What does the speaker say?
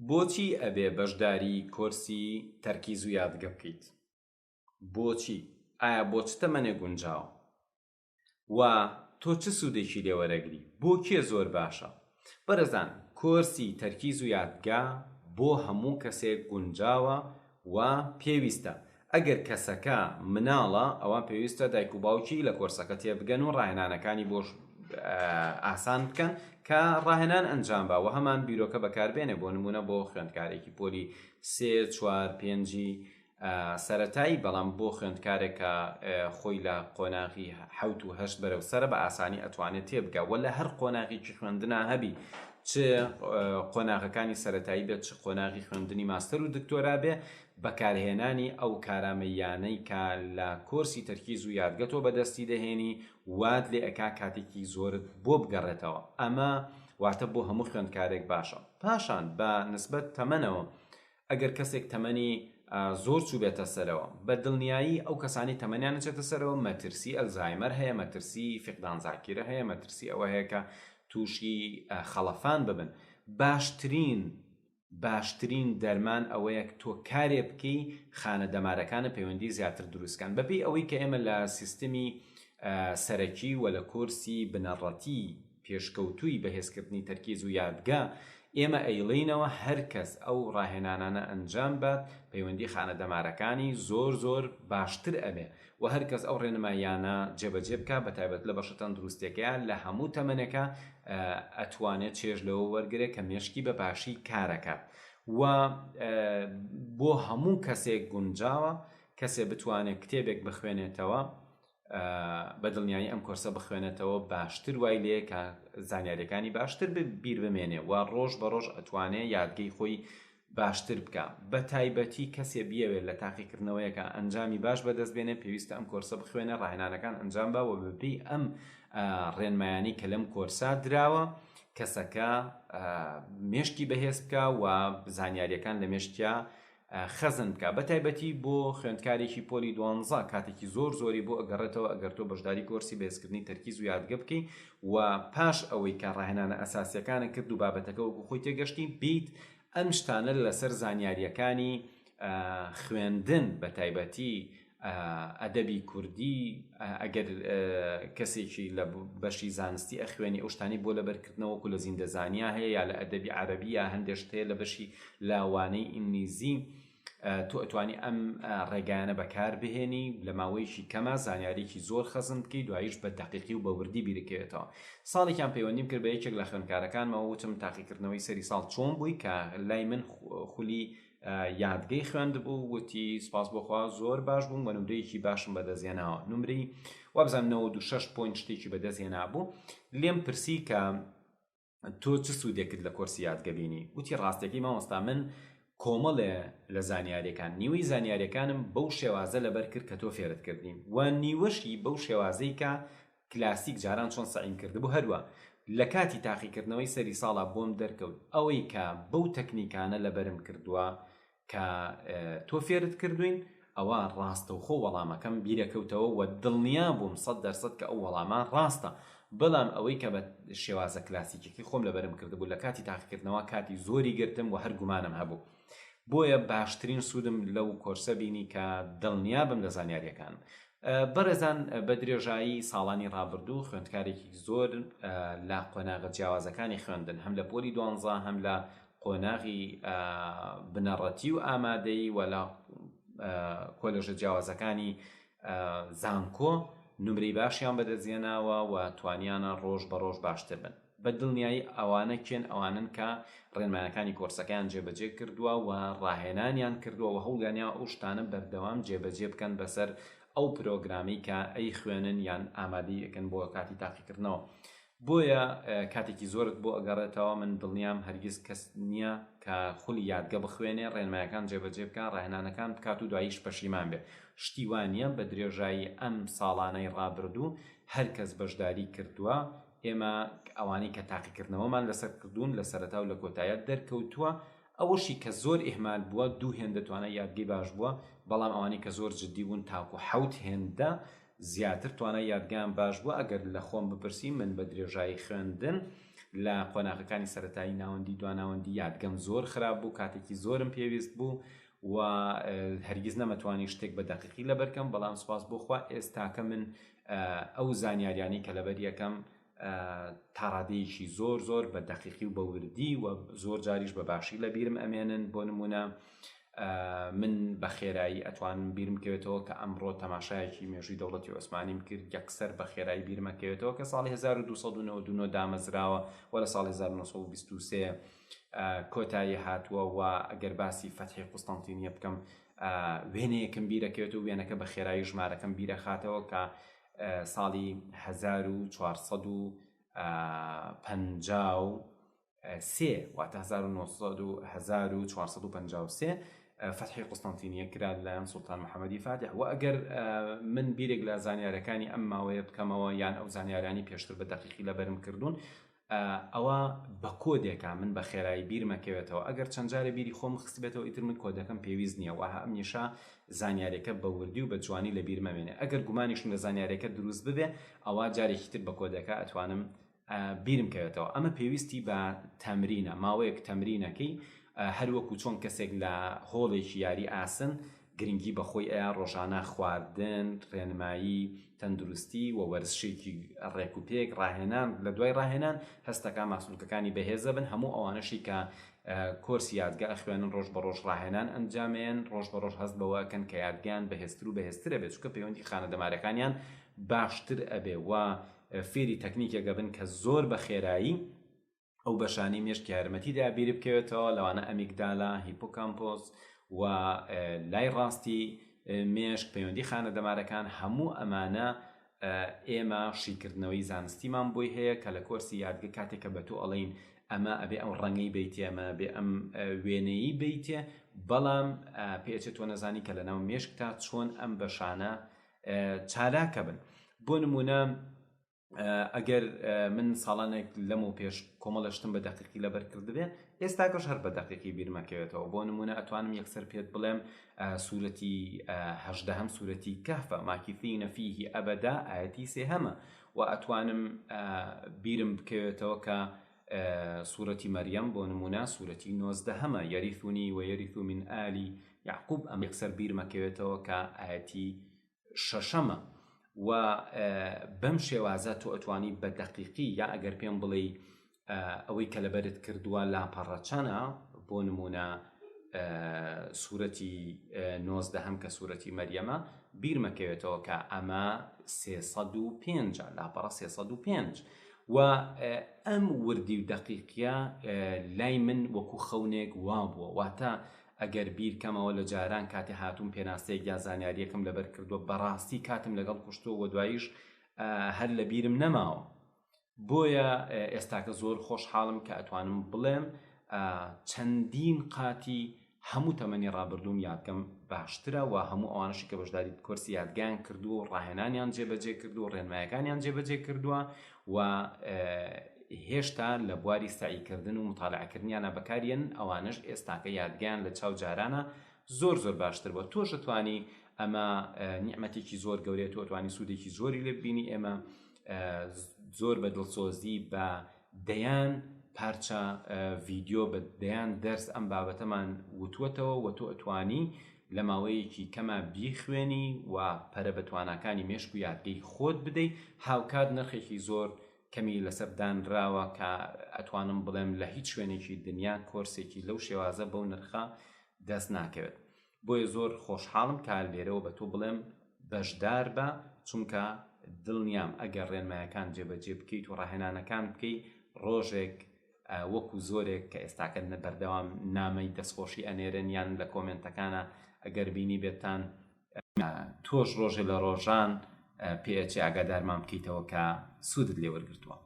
بۆچی ئەبێ بەشداری کۆرسی تەرکیز و یادگە بکەیت؟ بۆچی؟ ئایا بۆ چ تەمەنێک گونجاوە؟ وە تۆ چ سوودێکی لێ وەرەگری؟ بۆ کێ زۆر باشە؟ بەڕێزان کۆرسی تەرکیز و یادگە بۆ هەموو کەسێک گونجاوە و پێویستە ئەگەر کەسەکە مناڵە ئەوا پێویستە دایک و باوکی لە کۆرسەکە تێبگەن و ڕاهێنانەکانی بۆ ئاسان بکەن کە ڕاهێنان ئەنجام با وە هەمان بیرۆکە بەکاربێنێ بۆ نمونە بۆ خوێندکارێکی پۆلی سێ چوار پێنجی سەرەتایی بەڵام بۆ خوێندکارێک کە خۆی لە قۆناغی حەوت و هەشت بەرەو سەرە بە ئاسانی ئەتوانێت تێبگا وە لە هەر قۆناغێکی خوێندنا هەبی چ قۆناغەکانی سەرەتایی بێت چ قۆناغی خوێندنی ماستەر و دکتۆرا بێ بەکارهێنانی ئەو کارامەییانەی کە لە کۆرسی تەرکیز و یادگە تۆ بەدەستی دەهێنی وات لێ ئەکا کاتێکی زۆرت بۆ بگەڕێتەوە ئەمە واتە بۆ هەموو خوێندکارێک باشە پاشان بە نسبەت تەمەنەوە ئەگەر کەسێک تەمەنی زۆر چووبێتە سەرەوە بە دڵنیایی ئەو کەسانی تەمەنیان نەچێتە سەرەوە مەترسی ئەلزایمەر هەیە مەترسی فقدان زاکیرە هەیە مەترسی ئەوە هەیە کە تووشی خەڵەفان ببن باشترین باشترین دەرمان ئەوەیە تۆ کارێ بکەی خانە دەمارەکانە پەیوەندی زیاتر دروستکەن بەپێی ئەوەی کە ئێمە لە سیستمی سەرەکی و لە کۆرسی بنەڕەتی پێشکەوتووی بەهێزکردنی تەرکیز و یادگە، ئێمە ئەیڵێینەوە هەر کەس ئەو ڕاهێنانانە ئەنجام بات پەیوەندی خانە دەمارەکانی زۆر زۆر باشتر ئەبێ وە هەر کەس ئەو ڕێنماییانە جێبەجێ بکا بەتایبەت لە بەشە تەندروستیەکەیا لە هەموو تەمەنێکا ئەتوانێ چێژ لەوە وەرگرێ کە مێشکی بە باشی کارەکات وە بۆ هەموو کەسێک گونجاوە کەسێ بتوانێ کتێبێک بخوێنێتەوە بە دڵنیایی ئەم کۆرسە بخوێنێتەوە باشتر وای لێ کە زانیاریەکانی باشتر بیر بمێنێ و ڕۆژ بە ڕۆژ ئەتوانێ یادگەی خۆی باشتر بکە بە تایبەتی کەسێ بیەوێت لە تاقیکردنەوەیەکە ئەنجامی باش بەدەست بێنێ پێویستە ئەم کۆرسە بخوێنێ ڕاهێنانەکان ئەنجام با و بەپێی ئەم ڕێنمایانی کە لەم کۆرسا دراوە کەسەکە مێشکی بەهێز بکە و زانیاریەکان لە مێشکیا خەزن بکا بەتایبەتی بۆ خوێندکارێکی پۆلی دوانزە کاتێکی زۆر زۆری بۆ ئەگەڕێتەوە ئەگەر تۆ بەشداری کۆرسی بەهێزکردنی تەرکیز و یادگە بکەی و پاش ئەوەی کە ڕاهێنانە ئەساسیەکانت کرد و بابەتەکە وەکو خۆی تێگەشتی بیت ئەم شتانە لەسەر زانیاریەکانی خوێندن بەتایبەتی ئەدەبی کوردی ئەگەر کەسێکی لە بەشی زانستی ئەخوێنی ئەو شتانی بۆ لەبەرکردنەوە وەکو لە زیندەزانیا هەیە یا لە ئەدەبی عەرەبی یا هەندێک شت هەیە لە بەشی لاوانەی ئینگلیزی تۆ ئەتوانی ئەم ڕێگایانە بەکار بهێنی لە ماوەیەکی کەمە زانیاریکی زۆر خەزن بکەی دواییش بە دەقیقی و بە وردی بیرکەوێتەوە ساڵێکیان پەیوەندیم کرد بە یەکێک لە خوێندکارەکانمەوە وتم تاقیکردنەوەی سەری ساڵ چۆن بووی کە لای من خولی یادگەی خوێندبوو وتی سوپاس بۆ خوا زۆر باش بووم وە نمرەیەکی باشم بەدەست هێناوە نمرەی وابزانم 96 point شتێکی بەدەست هێنابوو لێم پرسی کە تۆ چ سوودێکت لە کۆرسی یادگە بینی وتی ڕاستەکەی مامۆستا من کۆمەڵێ لە زانیاریەکان نیوەی زانیاریەکانم بەو شێوازە لەبەر کرد کە تۆ فێرت کردین و نیوەشی بەو شێوازەی کە کلاسیک جاران چۆن سەعیم کردبوو هەروا لە کاتی تاقیکردنەوەی سەری ساڵا بۆم دەرکەوت ئەوەی کە بەو تەکنیکانە لەبەرم کردووە کە تۆ فێرت کردوین ئەوە ڕاستەوخۆ وەڵامەکەم بیرەکەوتەوە و دڵنیا بووم 100% کە ئەو وەڵامە ڕاستە بەڵام ئەوەی کە بە شێوازە کلاسیکەکەی خۆم لەبەرم کردبوو لە کاتی تاقیکردنەوە کاتی زۆری گرتم و هەر گومانم هەبوو بۆیە باشترین سوودم لەو کۆرسە بینی کە دڵنیا بم لە زانیاریەکانم. بەڕێزان بە درێژایی ساڵانی ڕابردوو خوێندکارێکی زۆر لە قۆناغە جیاوازەکانی خوێندن هەم لە پۆلی دوانزە هەم لە قۆناغی بنەڕەتی و ئامادەیی و لە کۆلێژە جیاوازەکانی زانکۆ نمرەی باشیان بەدەستهێناوە و توانیانە ڕۆژ بە ڕۆژ باشتر بن. بە دڵنیایی ئەوانە کێن ئەوانەن کە ڕێنمایەکانی کۆرسەکەیان جێبەجێ کردووە و ڕاهێنانیان کردووە و هەوڵیانیاوە ئەو شتانە بەردەوام جێبەجێ بکەن بەسەر ئەو پرۆگرامەی کە ئەیخوێنن یان ئامادەی ئەکەن بۆ کاتی تاقیکردنەوە بۆیە کاتێکی زۆرت بۆ ئەگەڕێتەوە من دڵنیام هەرگیز کەس نییە کە خولی یادگە بخوێنێ ڕێنمایەکان جێبەجێ بکا ڕاهێنانەکان بکات و دواییش پەشیمان بێ شتی وا نییە بە درێژایی ئەم ساڵانەی ڕابردوو هەر کەس بەشداری کردووە ئێمە ئەوانەی کە تاقیکردنەوەمان لەسەر کردوون لە سەرەتا و لە کۆتاییا دەرکەوتووە، ئەوەشی کە زۆر ئیهمال بووە دوو هێندە توانای یادگەی باش بووە، بەڵام ئەوانەی کە زۆر جدی بوون تاکو حەوت هێندە زیاتر توانای یادگەیان باش بووە، ئەگەر لە خۆم بپرسی من بە درێژایی خوێندن. لە قۆناغەکانی سەرەتایی ناوەندی دواناوەندی یادگەم زۆر خراپ بوو کاتێکی زۆرم پێویست بوو و هەرگیز نەمەتوانی شتێک بە دەقیقی لەبەرکەم بەڵام سوپاس بۆ خوا ئێستاکە من ئەو زانیاریانی کە لەبەر یەکەم تاڕادەیەکی زۆر زۆر بە دەقیقی و بە وردی و زۆر جاریش بە باشی لە بیرم ئەمێنن بۆ نمونە من بە خێرایی ئەتوانم بیرم کەوێتەوە کە ئەمڕۆ تەماشایەکی مێژووی دەوڵەتی عوسمانیم کرد یەکسەر بە خێرایی بیرمەکەوێتەوە کە ساڵی 1299 دامەزراوە و لە ساڵی 1923 کۆتایی هاتووە و ئەگەر باسی فەتحی قوستەنتینیە بکەم وێنەیەکم بیرەکەوێت و وێنەکە بە خێرایی ژمارەکەم بیرەخاتەوە کە ساڵی 1453 واتە 1453 فەتحی قوستەنتینیە کرا لەلایەن سوڵتان محەممەدی فاتح و ئەگەر من بیرێک لە زانیارەکانی ئەم ماوەیە بکەمەوە یان ئەو زانیارانی پێشتر بە دەقیقی لەبەرم کردوون ئەوە بە کۆدێکە من بە خێرایی بیرمەکەوێتەوە ئەگەر چەند جارێ بیری خۆم خستبێتەوە ئیتر من کۆدەکەم پێویست نییە وە هەمیشە زانیارەکە بە وردی و بە جوانی لە بیرمەمێنێ ئەگەر گومانیشم لە زانیارەکە دروست ببێ ئەوا جارێکی تر بە کۆدەکە ئەتوانم بیرم کەوێتەوە ئەمە پێویستی بە تەمرینە ماوەیەک تەمرینەکەی هەروەکو چۆن کەسێک لە هۆڵێکی یاری ئاسن گرنگی بە خۆی ئەیا ڕۆژانە خواردن، ڕێنمایی تەندروستی و وەرزشێکی ڕێک و پێک، ڕاهێنان لە دوای ڕاهێنان هەستەکان ماسولکەکانی بەهێزەبن، هەموو ئەوانەشی کە کۆرسی یادگە ئەخوێنن ڕۆژ بە ڕۆژ ڕاهێنان ئەنجامەیەن ڕۆژ بە ڕۆژ هەست بەوە ئەکەن کە یادگەیان بەهێزتر و بەهێزتر ئەبێت چونکە پەیوەندی خانە دەمارەکانیان باشتر ئەبێ و فێری تەکنیکێک ئەبن کە زۆر بە خێرایی ئەو بەشانەی مێشک یارمەتی دا بیربکەوێتەوە لەوانە ئەمیگدالا، هیپۆکامپۆس و لای ڕاستی مێشک، پەیوەندی خانە دەمارەکان، هەموو ئەمانە ئێمە شیکردنەوەی زانستیمان بۆی هەیە کە لە کۆرسی یادگە کاتێک کە بە تۆ ئەڵێین ئەمە ئەبێ ئەم ڕەنگەی بیتێ ئەمە بێ ئەم وێنەیی بیتێ بەڵام پێچێت تۆ نەزانی کە لەناو مێشکتا چۆن ئەم بەشانە چالاکە بن بۆ نمونە ئەگەر من ساڵانێک لەمەو پێش کۆمەڵە شتم بە دەقیقی لەبەر کردبێ ئێستاکەش هەر بە دەقیقی بیرمەکەوێتەوە بۆ نمونە ئەتوانم یەکسەر پێت بڵێم سوورەتی هەژدەهەم سوورەتی کەهفە ماکیثین فیه ئەبەدا ئاەتی سێهەمە و ئەتوانم بیرم بکەوێتەوە کە سوورەتی مەریەم بۆ نمونە سوورەتی نۆزدەهەمە یەریثونی و یەریث من ئالی یعقوب ئەم یەکسەر بیرمەکەوێتەوە کە ئاەتی شەشەمە و بەم شێوازە تۆ ئەتوانی بە دەقیقی یا ئەگەر پێم بڵێی ئەوەی کە لەبەرت کردووە لاپەڕە چەنە بۆ نمونە سوورەتی نۆزدەهەم کە سوورەتی مەریەمە بیرمەکەوێتەوە کە ئەمە 305 لاپەڕە 305 و ئەم وردی و دەقیقیە لای من وەکو خەونێک وابووە واتە ئەگەر بیر کەمەوە لە جاران کاتێ هاتووم پێناسەیەک یا زانیاریەکم لەبەر کردووە بەڕاستی کاتم لەگەڵ کوشتووە وە دواییش هەر لە بیرم نەماوە بۆیە ئێستاکە زۆر خۆشحاڵم کە ئەتوانم بڵێم چەندین قاتی هەموو تەمەنی ڕابردووم یادگەم باشترە و هەموو ئەوانەشی کە بەشداری کۆرسی یادگەیان کردووە و ڕاهێنانیان جێبەجێ کردووە و ڕێنمایەکانیان جێبەجێ کردووە و هێشتا لە بواری سەعیکردن و متالعەکردنیانا بەکاریەن ئەوانەش ئێستاکە یادگەیان لە چاو جارانا زۆر زۆر باشتر بوە تۆش ئەتوانی ئەمە نیعمەتێکی زۆر گەورەیە تۆ ئەتوانی سوودێکی زۆری لێ ببینی ئێمە زۆر بە دڵسۆزی بە دەیان پارچە ڤیدیۆ بە دەیان دەرس ئەم بابەتەمان وتوەتەوە و تۆ ئەتوانی لە ماوەیەکی کەما بیخوێنی و پەرە بە تواناکانی مێشک و یادگەی خۆت بدەی هاوکات نرخێکی زۆر کەمی لەسەر دانراوە کە ئەتوانم بڵێم لە هیچ شوێنێکی دنیا کۆرسێکی لەو شێوازە بەو نرخە دەست ناکەوێت بۆیە زۆر خۆشحاڵم کە لێرەوە بە تۆ بڵێم بەشدار بە چونکە دڵنیام ئەگەر ڕێنمایەکان جێبەجێ بکەیت و ڕاهێنانەکان بکەی ڕۆژێک وەکو زۆرێک کە ئێستاکە بەردەوام نامەی دەستخۆشی ئەنێرن یان لە کۆمێنتەکانە ئەگەر بینی بێتان تۆش ڕۆژێ لە ڕۆژان پێئەچێ ئاگادارمان بکەیتەوە کە سوودت لێ وەرگرتووە.